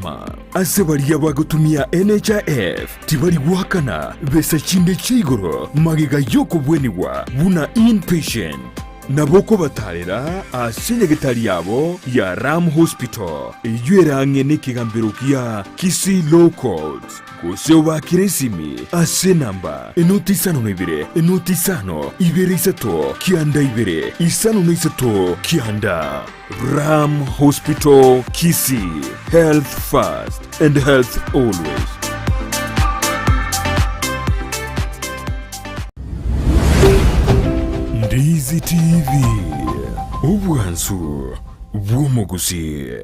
Ase baria bagotumia NHIF tibari goakana besa chinde chia igoro magega y'okobwenigwa buna inpatient. Nabo okobatarera ase nyagetari yabo ya Ram Hospital eyio ere ang'e nekegambero gia Kisii Law Courts gose obaakere esimi ase enamba enoti isano na ibere enoti isano ibere isato kianda ibere isano na isato kianda. Ram Hospital Kisii, health first and health always. Ndizi TV, obwansu. bw'omogusii.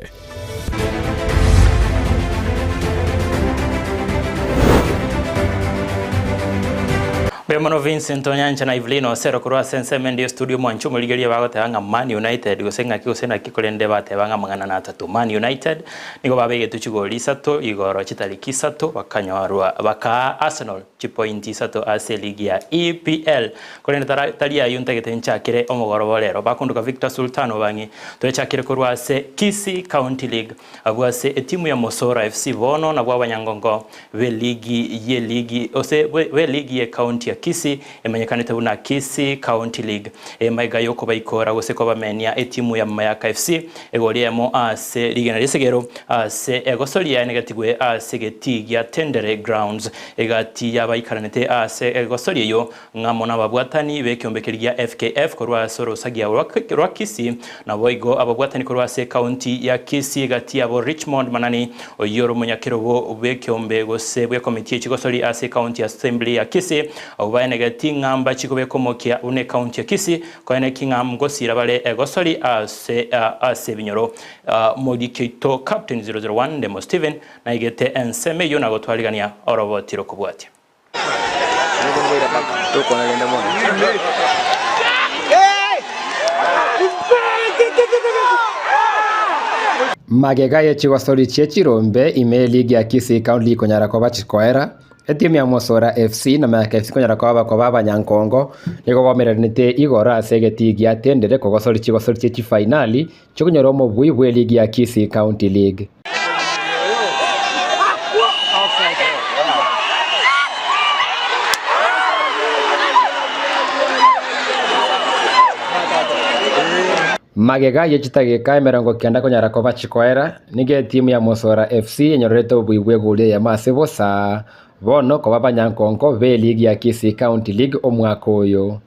Mbuya mono Vincent Onyancha na Evelyn Osero korwa ase ensemo ende y'estudio mwanche omorigereria bagoteba ng'a Man United gose ng'aki gose naki korende bateba ng'a amang'ana natato. Man United nigo babegetwe chigori isato igoro chitariki isato bakanyorwa bakaa Arsenal chipointi isato ase eligi ya EPL. Korende tara tari ayio ntagete nchakere omogoroba o rero. Bakonduka Victor Sultan Obang'i twechakire korwa ase Kisii County League abwo ase etimu ya Mosora FC bono nabwo abanyangongo b'eligi y'eligi gose b'eligi y'ecounty ya Kisii emanyekanete buna Kisii County League. Emaiga y'okobaikora gose kobamenia etimu ya Mayaka FC egori eyemo ase rigena ri'esegero ase egosoria enegetigwe ase egetii gia Tendere Grounds. Egati y'abaikaranete ase egosoria eyio Ng'amo nababwatani b'ekeombe keria gia FKF korwa ase orosagia rwa Kisii, naboigo ababwatani korwa ase ekaunti ya Kisii gati yabo Richmond Manani oyio ore omonyakerogo bw'ekeombe gose bw'ekomiti ye chigosori ase ekaunti assembly ya Kisii, abwo baenegeti ng'a mbachi kobeka omokia buna ekaunti ya Kisii koeneki ng'a ngosira bare egosori ase ase ebinyoro. Moriki oito Captain 001 Ndemo Stephen naigete ensemo eyio na gotwarigania oroboti rokobwatia. Magega ye chigosori chie chirombe ime y'eligi ya Kisii County League konyara koba chikoera, etimu ya Mosora FC na Mayaka FC konyara koba bakoba abanyankongo nigo baomereranete igoro ase egetii gia Tendere kogosori chigosori chie chifainali chiokonyora omobui bw'eligi ya Kisii County League. Magega ye chitageka 90 konyara koba chikoera, nigo etimu ya Mosora FC enyororete obobui bw'egoli eyemo ase bosa, bono koba abanyankonko b'eligi ya Kisii County League omwaka oyo.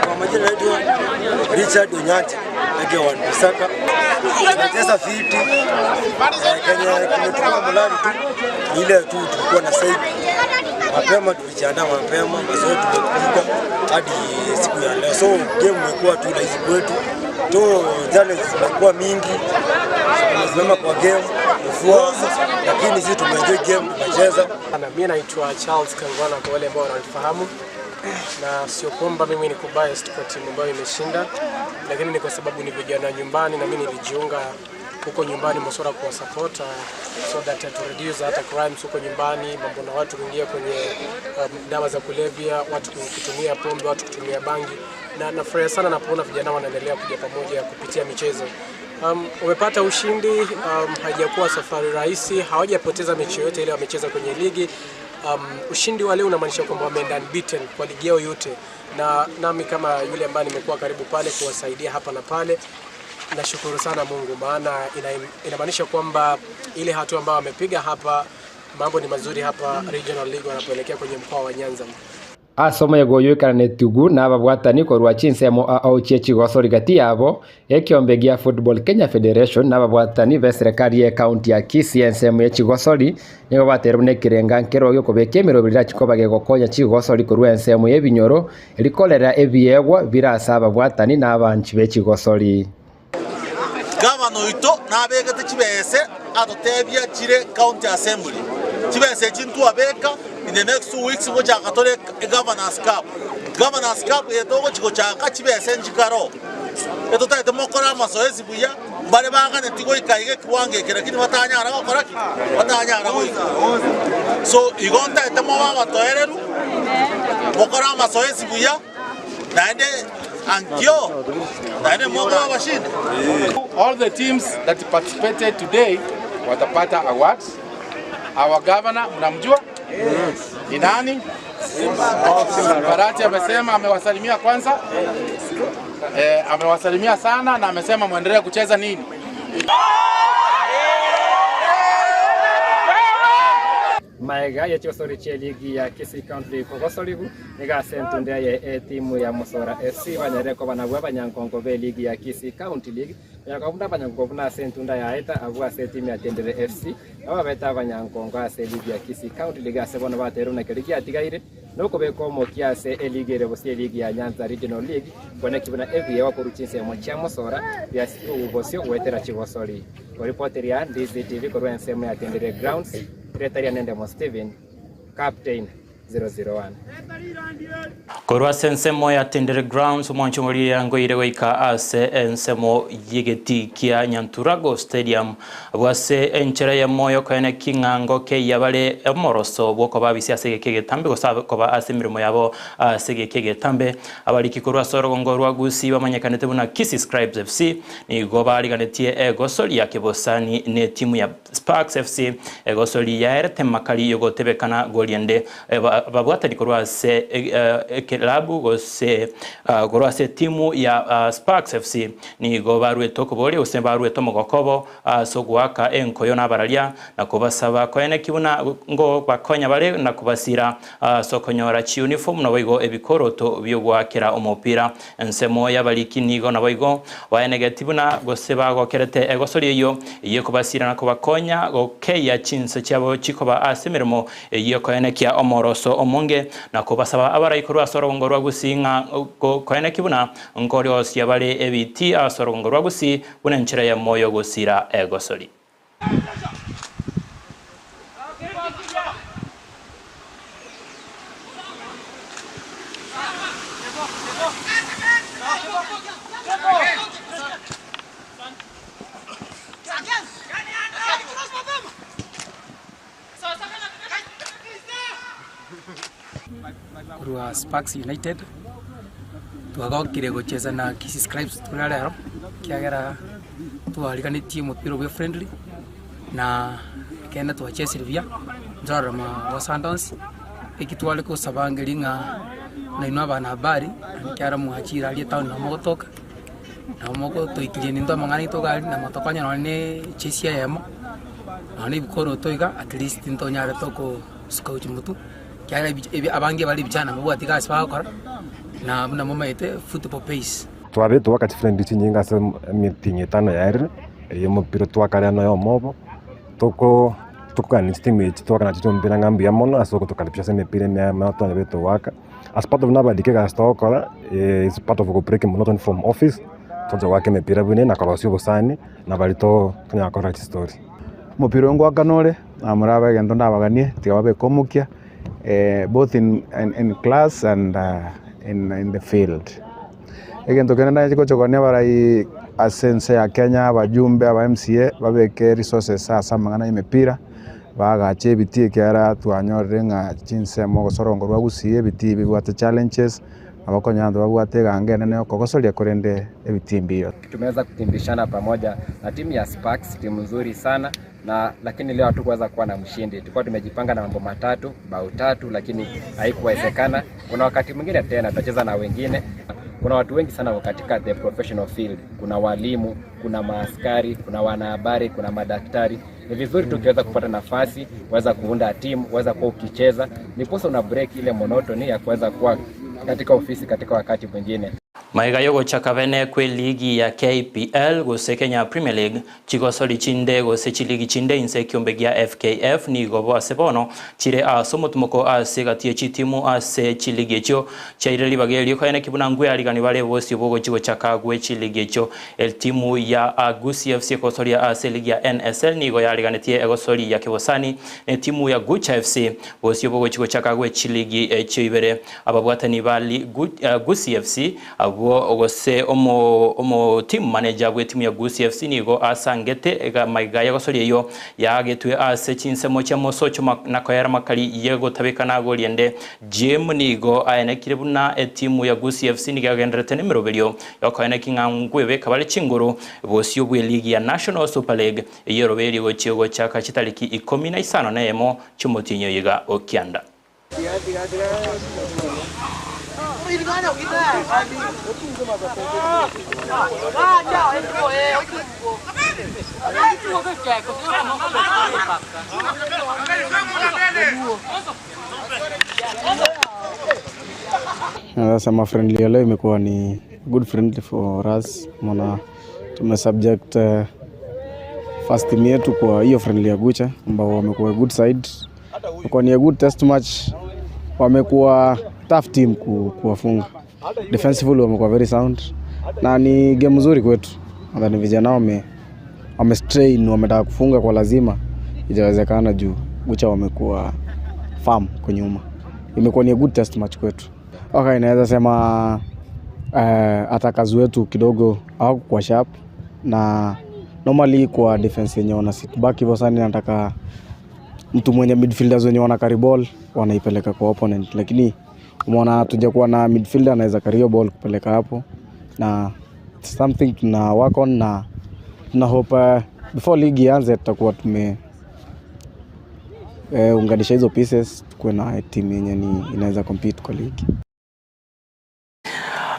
Kwa majina naitwa Richard Onyancha aka Wan Bisaka. Tunacheza fiti eh, kenye kimetupa mlani tu ni ile tu tulikuwa na said mapema, tulijiandaa mapema, mazoezi tumepiga hadi siku ya leo, so game imekuwa tu rahisi kwetu tu, challenge zimekuwa mingi, tumesimama kwa game mvua, lakini sisi tumeenjoy game, tumecheza. Na mimi naitwa Charles Kangwana kwa wale ambao wananifahamu, na sio kwamba mimi niko biased kwa timu ambayo imeshinda, lakini ni kwa sababu ni vijana nyumbani na mimi nilijiunga huko nyumbani Mosora kuwa supporter so that to reduce hata crimes huko nyumbani, mambo na watu kuingia kwenye dawa za kulevya, watu kutumia pombe, watu kutumia bangi, na nafurahia sana napoona vijana wanaendelea kuja pamoja kupitia michezo. Wamepata ushindi, haijakuwa safari rahisi, hawajapoteza mechi yoyote ile wamecheza kwenye ligi. Ushindi wa leo unamaanisha kwamba wameenda unbeaten kwa ligi yao yote, na nami kama yule ambaye nimekuwa karibu pale kuwasaidia hapa na pale, nashukuru sana Mungu, maana inamaanisha kwamba ile hatua ambayo wamepiga hapa, mambo ni mazuri hapa Regional League wanapoelekea kwenye mkoa wa Nyanza. Ase omoyega oyio oikaranetiwu nababwatani korwa chinsemo ao chie chigosori gati yabo, ekiombe gia Football Kenya Federation na ababwatani b'eserekari y'ecounty ya Kisii ensemo ye chigosori nigo baterwa buna ekerenga nkero giokobeka emeroberi erachikoba gegokonya chigosori korwa ensemo y'ebinyoro erikorera ebiegwa bire ase ababwatani na abanchi b'echigosori. Gavana oito nabegete chibese atotebia chire county assembly. Chibese echi ntwabeka in the next 2 weeks ngochaka tore egovernors cup. Governors cup eye togochi gochaka chibese nchikare oo. Etotagete mokore amazoezi buya, mbare baganeti goika iga ekiwango eke lakini batanyara gokora ki? Batanyara goika. So igo ntagete mobe abatoereru, mokore amazoezi buya, naende ankio, naende mokoba abashindi. All the teams that participated today watapata awards. Our governor mnamjua? Ni nani? Barati amesema amewasalimia kwanza. Amewasalimia sana na amesema muendelee kucheza nini? Maega ye chigosori chi'eligi ya Kisii County League kogosorigu, nigo ase entunde eye etimu ya Mosora FC banyarire koba nabwo abanyankonko b'eligi ya Kisii County League. Banyara koba buna abanyankonko buna ase entunda yaeta abwo ase etimu ya Tendere FC nabo babete abanyankonko ase eligi ya Kisii County League ase bono bateirwe buna keria giatigaire nokobeka omokia ase eligi ere gose eligi ya Nyanza Regional League kweneki buna ebiegwa korwa chinsemo chia Mosora biasikigwe bosio goetera chigosori. Koripoteria DCTV korwa ensemo ya Tendere Grounds, Erieta riane Ndemo Stephen, Captain 001. Korwa ase ensemo ya Tendere Grounds, omwancho oria ngoire goika ase ensemo y'egetii kia Nyanturago Stadium, abwo ase enchera eyemo y'okoena king'ango keiya bare omoroso bw'okoba abisi ase egeki egetambe gose koba ase emeremo yabo ase egeki egetambe. Abariki korwa ase orogongo rwa Gusii bamanyekanete buna Kisii Scribes FC nigo bariganetie egosoria kebosani n'etimu ya Sparks FC egosori yaerete makari y'ogotebekana goriende babwatani korwa ase ekelabu gose korwa ase etimu ya Sparks FC nigo baruete okoboria gose baruete omogoko obo ase ogoaka enkoyo na abararia na kobasaba koeneki buna ngobakonya bare na kobasira ase okonyora chiuniform naboigo ebikoroto bi'ogoakera omopira. Ensemo y'abariki nigo naboigo baenegeti buna gose bagokerete egosori eyio, eyio ekobasiira na kobakonya gokeyia chinse chiabo chikoba ase emeremo eyio ekoenekia omoroso omonge, na kobasaba abarai korwa ase orogongo rwa Gusii ng'a koeneki buna nkoriosia bare ebitii ase orogongo rwa Gusii buna enchera eyemo y'ogosiira egosori. Korwa Sparks United, twagokire gochesa na Kisii Scribes buna rero, ekiagera twariganetie omopira obe friendly, na ekeene twachesire buya, ntorora magoso ande onsi, eki tware kosaba nkeri ng'a nainwe abanahabari, ekiagera mwachire aria etown nabo mogotoka, nabo mogotoikiria nintwe amang'ana aito iga aria, na motokonye nonye na echesi eyemo, nonye na ebikoroto iga, at least ntonyare tokosuka gochia motwe. Ekiagera ebi abange bare ebichana mbabwati egasi bagokora, na buna momanyete football pays. Twabire twaka chifriendly chinyinge ase emitingi etano yaerire, eye omopira twakare noyomo obo, toko tokogania chitimu echi twakana nachio chiomopira ng'a mbuya mono ase ogotokaribisha ase emepira emiya twanyarete goaka. As part of nabadike egasi togokora, is part of go break monotony from office, toche goaka emepira buna eye na korosia obosani, na baria to tonyara korora chistori. Omopira oyo ngoakana ore, namoraba egento ndabaganie, tiga babeke omokia both in in class and in the field. Egento kende nache gochokania abarai ase ense ya Kenya, abajumbe, aba MCA, babeke resources ase amang'ana ya emepira, baagache ebitii ekiagera twanyorire ng'a chinsemo gose orongo rwa Gusii ebitii bibwate challenges, nabo okonyora abanto babwate eganga enene ya okogosoria korende ebitii mbiyo. Tumeweza kukimbishana pamoja na timu ya Sparks, timu nzuri sana na lakini leo hatukuweza kuwa na mshindi. Tulikuwa tumejipanga na mambo matatu, bao tatu, lakini haikuwezekana. Kuna wakati mwingine tena tutacheza na wengine. Kuna watu wengi sana wako katika the professional field. Kuna walimu, kuna maaskari, kuna wanahabari, kuna madaktari. Ni vizuri tu ukiweza kupata nafasi, kuweza kuunda timu, kuweza kuwa ukicheza, ndiposa una break ile monotony ya kuweza kuwa katika ofisi katika wakati mwingine. Magega y'ogochaka bene kw'eligi ya KPL gose Kenya Premier League, chigosori chinde gose chiligi chinde inse ekiombe gia FKF nigo bo ase bono chire ase omotumoko ase egati ye chitimu ase chiligi echio chiaire ribaga erio koeneki buna nkwearigani bare bosio bogochi gochaka gwe chiligi echio. Etimu ya Gusii FC egosoria ase eligi ya NSL nigo yariganetie egosori ya kebosani netimu ya Gucha FC bosio bogochi gochaka gwe chiligi echio ibere. Ababwatani ba Gusii FC abwo gose omo team manager bw'etimu ya Gusii FC nigo asangete magega y'egosoria eyio yaagetwe ase chinsemo chia mosocho na koera makari y'egotabekana goriende. Jim nigo aenekire buna etimu ya Gusii FC nigo egendererete nemeroberio y'okoeneki ng'a nkwebeka bare chinguru bosio bw'eligi ya National Super League eyio eroberie gochia gochaka chitariki ikomi na isano na eyemo chi'omotienyi oyo iga o kianda. Naweza sema friendly ya leo imekuwa ni good friendly for us, maana tumesubject first team yetu kwa hiyo friendly ya Gucha ambao wamekuwa good side, imekuwa ni a good test match, wamekuwa tough team ku, kuwafunga defensively, wamekuwa very sound na ni game nzuri kwetu. Nadhani vijana wame wame strain, wametaka kufunga kwa lazima, ijawezekana juu Gucha wamekuwa firm kwa nyuma. Imekuwa ni a good test match kwetu. Okay, naweza sema attackers wetu kidogo hawakuwa sharp na normally kwa defense yenye wana sit back hivyo sana, nataka mtu mwenye midfielders wenye wana carry ball wanaipeleka kwa opponent, lakini umeona hatujakuwa na midfielder anaweza carry hiyo ball kupeleka hapo, na it's something tuna work on na tuna hope before league ianze tutakuwa tume unganisha hizo pieces tukuwe na team yenye ni inaweza compete kwa ligi.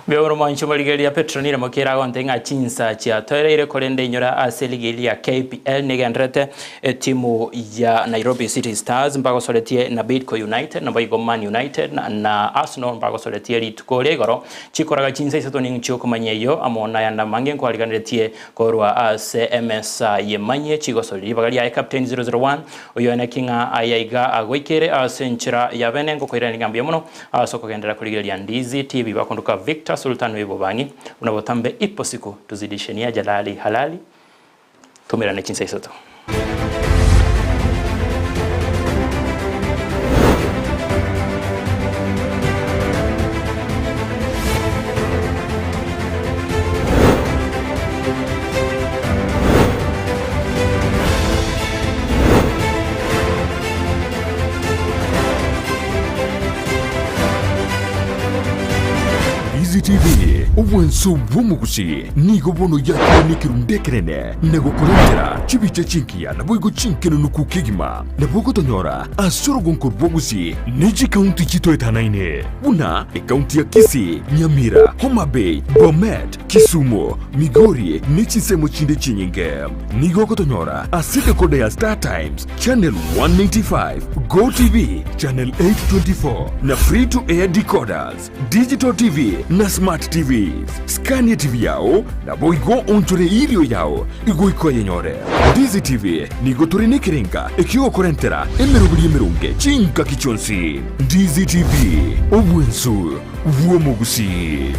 Mbeoro mwancho marigeria Petronila Mokera agonte ng'a chinsa chiatoereire korende inyora ase eligi eria ya KPL nigenderete etimu ya Nairobi City Stars mbagosoretie na Bidco United nabo igo Man United na, na Arsenal mbagosoretie rituko ria igoro chikoraga chinsa isato ning'o okomanya eyo amo nayanda mange nkwariganeretie korwa ase emesa yemanye chigosori ribaga riaye Captain 001 oyo ene ng'a ayaiga agoikere ase enchera ya bene ngokoirana ligambo ya mono ase okogendera kurigereria Ndizi TV bakondoka Victor Sultan Webobangi unabotambe ipo siku tuzidishenia jalali halali tumirane chinsa isato. Ndizi TV, obwanso bw'omogusi nigo bono yakire nekerundu ekenene na gokorentera chibicha chinkiya naboigo chinkenunuku kegima nabo ogotonyora ase orogonko rw'ogusi ne chikaunti chitoetanaine buna ekaunti ya Kisii, Nyamira, Homa Bay, Bomet, Kisumu, Migori ne chinsemo chinde chinyinge. Nigo ogotonyora ase decoder ya Star Times channel 185, Go TV channel 824 na free to air decoders, digital TV na smart TVs. Scan TV yao naboigo onchore irio yao igoika oyenyore. Ndizi TV nigo tore nekerenga ekiogokorentera emeroberi emeronge chingaki chionsi. Ndizi TV, obwensu bw'omogusii.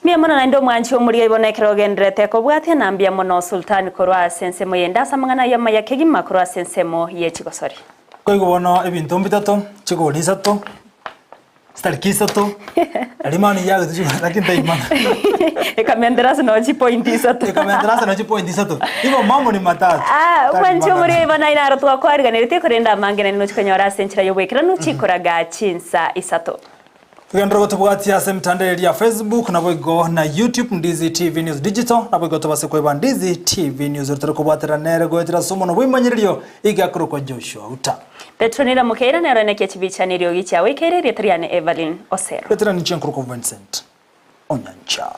Mbuya mono naende omwanchi omoria ibono ekero ogenderete kobwatia na mbuya mono Sultani korwa ase ensemo yende ase amang'ana ayio amaya kegima korwa ase ensemo ye chigosori. Koigwa bono ebinto mbitato, chigori isato, chitariki isato, aria mani yagetwe chigori lakini taimana. Ekamentera ase noo chipoint isato. Ekamentera ase noo chipoint isato. Igo mambo ni matatu. Ah, Tari omwanchi mang'ana. omoria ibono aye naro twakwariganeretie korende amange naende nochikonyora ase enchera y'oboikeranu chikoraga chinsa isato. Togenderere gotobwatia ase emetandao eria ya Facebook naboigo na YouTube Ndizi TV News Digital naboigo tobase koeba Ndizi TV News ore tore kobwaterera nere goetera ase omonwa bw'emanyererio iga akorokwa Joshua Uta. Petronila Mokeira nero enekia chibicha neriogi chiao ekeire erieta riane Evelyn Osero. Goetera ninche nkorokwa Vincent Onyancha.